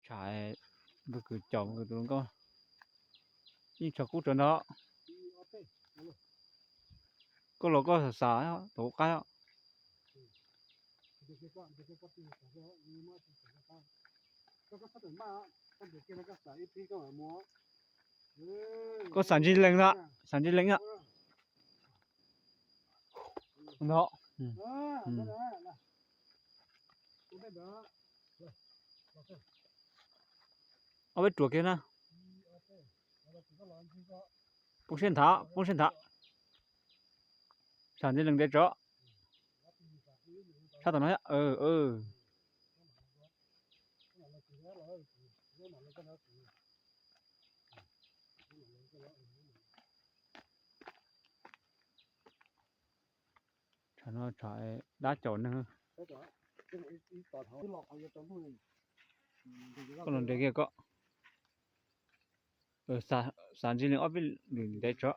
Tham, npawg Kws caum npawg Kws tus hluas nkauj. Yeej tshav kub tsawv ntag. Koj los koj xav xav tom hauv qab os. Koj xav ntsib leeg ntag, xav ntsib leeg ntag. No. Ob peb ruam kiag na. Poob siab nthav, poob siab nthav. Xav ntsib leeg ntev tso. Sab tom no, tshav no tshav dab caum neeg. Koj los nres kiag koj. Xav ntsib leeg ob peb lwm ntev tso.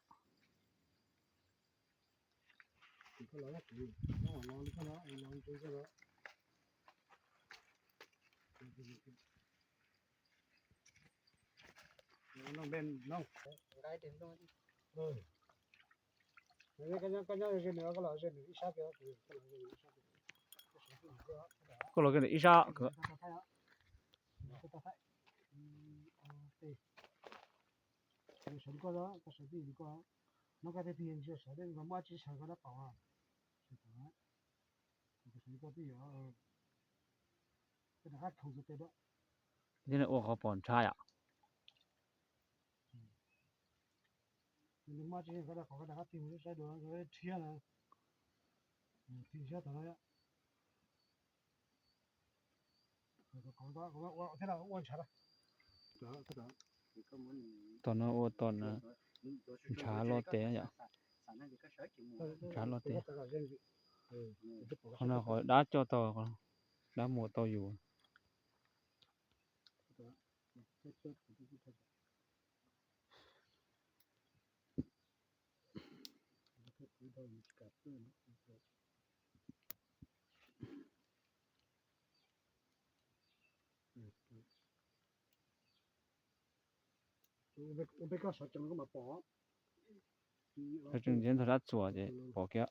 Koj los kiag ntawm ib sab. Thiab ua qhov pom ntshav yom. Tom no ua tom no ntshav loj tiag yom. Ntshav loj tiag. Qhov no qhov dab coj tau, dab muag tau yus. Sawv tsees ntxiv ntog sab txuas ces pom kiag.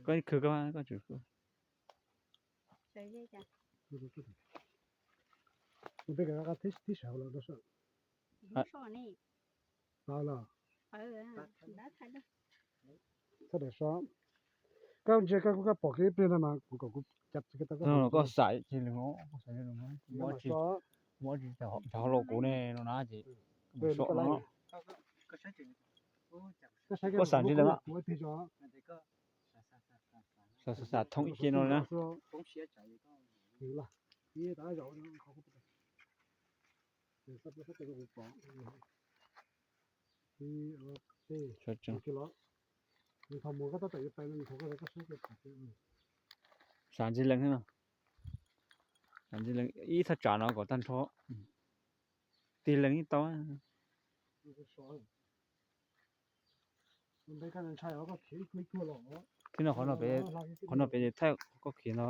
Koj khwv koj, koj tsum khwv. Tib sawv los, los. Thaj daim so, koj ntsia koj kuj koj pom kiag ib pliag no mas kuv kom kuv cab txiv koj tau koj xav ces lwm, koj xav lwm, muab tsis, muab tsis ntshav hauv los kuv ne no na ces so no. Koj xav ntsib leeg, xav xav thooj ib ce no na. Sawv tsees. Xav ntsib leeg, xav ntsib leeg ib thaj tsam no kom tag nrho. Tig leeg ib tau. Tib no qhov no pem, qhov no pem thaij koj khiav no.